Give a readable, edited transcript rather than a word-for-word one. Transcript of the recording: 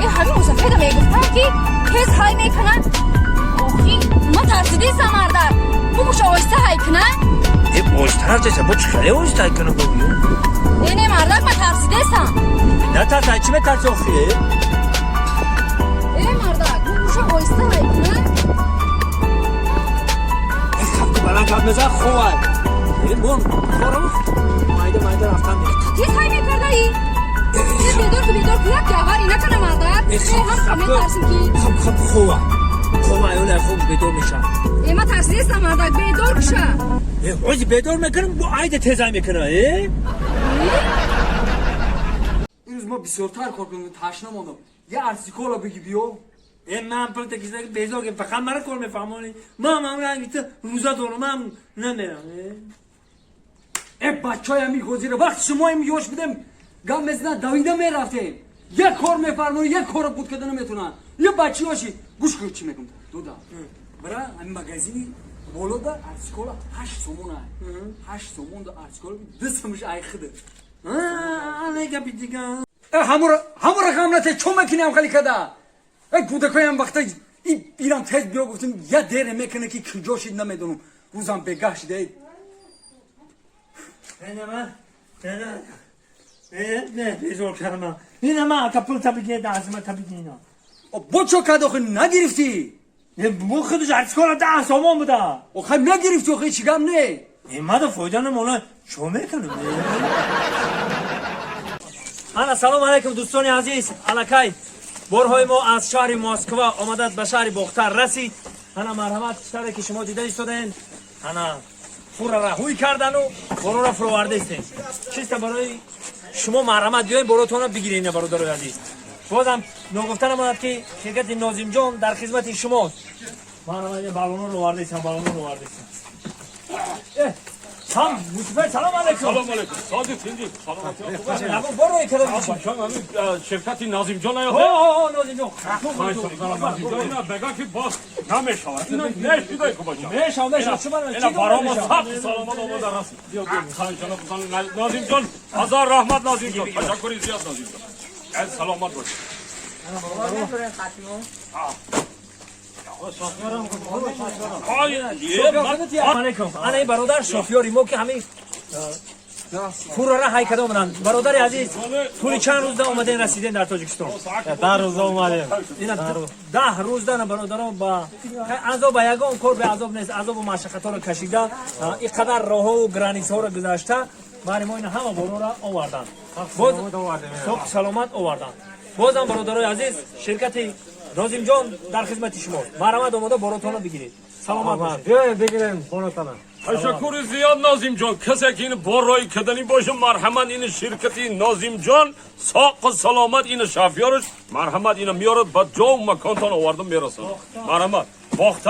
Э, ҳамин мусафеда мегуфтам, ки тез ҳай мекунад. Охи, ма тарсидисам, мардак. Бубуша, оҳиста ҳай куна. Э, оҳиста рафтеса, бо чӣ хеле оҳиста ҳай кунам, бобиё? Э, не, мардак, ма тарсидесам. Натарс, ай чӣ метарси охи? Э, мардак, бубуша, оҳиста ҳай куна. Баланд гап мезан, ховай. Э, мон хорам майда майда рафтан. Тез ҳай мекардаи. Э, бедор ку, бедор ку, як ҷавҳари накана, мардак. Э, ҳам метарсим ки. Хоб, хоб, хова, хова, ола хоб, бедор мешам. Э, ма тарсидесам, мардак, бедор куша. Э, ҳози бедор мекунам, бо айда тезай мекуна, э. Имрӯз мо бисёртар кор кунем, ташна мондам. Я арсикола биги биё. Э, ман пул такиса безор, ки фақат мара кор мефаҳмонӣ. Ман ҳам ранги ту рӯза дорам, ман намерам, э. Э, бачаҳои ҳамин ҳозира, вақти шумо им ёш будем, гап мезанад, давида мерафтем. Як кор мефармоӣ, як корро буд карда наметонанд. Я бачи ёши, гӯш кун, чӣ мегум, дуда. Бира, ҳамин магазини болода арсикола 8 сомон ай. 8 сомон да арсикола, 2 сомш ай хида. Не, гапи дига. Э, ҳамура ҳамура ғам нате, чо мекунӣ ҳам хали када? Э, кӯдакоям вақта ирам тез биё гуфтем, я дере мекуне, ки куҷо шид, намедонам. Рӯзам бегаҳ шида. Не, ман не, не, не, безор кардам. Ина ман та пул та бигир, дастма та бигир ина. Бо чо кад охи, нагирифтӣ? Бу худаш арсикола 10 сомон буда. Охай, нагирифтӣ охи, чӣ гап не? Э, мада фоида намона, чо мекунам? Ана, салом алайкум, дӯстони азиз. Аллакай борҳои мо аз шаҳри Москва омадад, ба шаҳри Бохтар расид. Ана, марҳамат, шаҳре ки шумо дида истодаен. Ана, фурара ҳуй кардану борора фуровардаистем чиста барои шумо. Марҳамат, биёем, боротонро бигирем, бародарои азиз. Бозам ногуфта намонад, ки ширкати Нозимҷон дар хизмати шумост. Марҳамат, баллонро овардаистам, баллонро овардаистам. Сам мусафир, салом алейкум. Салом алейкум. Садиқ тинҷи. Саломатӣ. Ягон бор рӯй кардам. Бачам, ҳамин ширкати Назимҷон О, ая. о, Нозимҷон. Назимҷон, ина бега ки боз намешавад. Ина нешидай ку, бачам. Мешав, мешав, чӣ мана? Ина баромо сахт саломат омада расид. Назимҷон, ҳазор раҳмат, Назимҷон. Ташаккури зиёд, Назимҷон. Эй, саломат бошед. Ай, Алейкум. Ана, ин бародар шофёри мо, ки ҳамин фурара ҳай карда омаданд. Бародари азиз, тӯли чанд рӯзда омаден, расиден дар Тоҷикистон? 10 рӯза омадем. Ина 10 рӯзда на, бародарон, ба азоб, ба ягон кор бе азоб нест. Азобу машаққатҳоро кашида, ин қадар роҳову границаҳоро гузашта, бари мо ина ҳама борора оварданд. Боз соқ саломат оварданд. Бозам, бародарои азиз, ширкати Нозимҷон дар хизмати шумост. Марҳамат, омода боротонро бигиред. Саломат бошед. Биёем, бигирем боротана. Ташаккури зиёд, Назимҷон. Касе ки ин бор рои кардани боша, марҳамат, ин ширкати Нозимҷон соқу саломат, ин шофёраш, марҳамат, ина меорад, ба ҷову маконтон оварда мерасонад. Марҳамат, Бохта.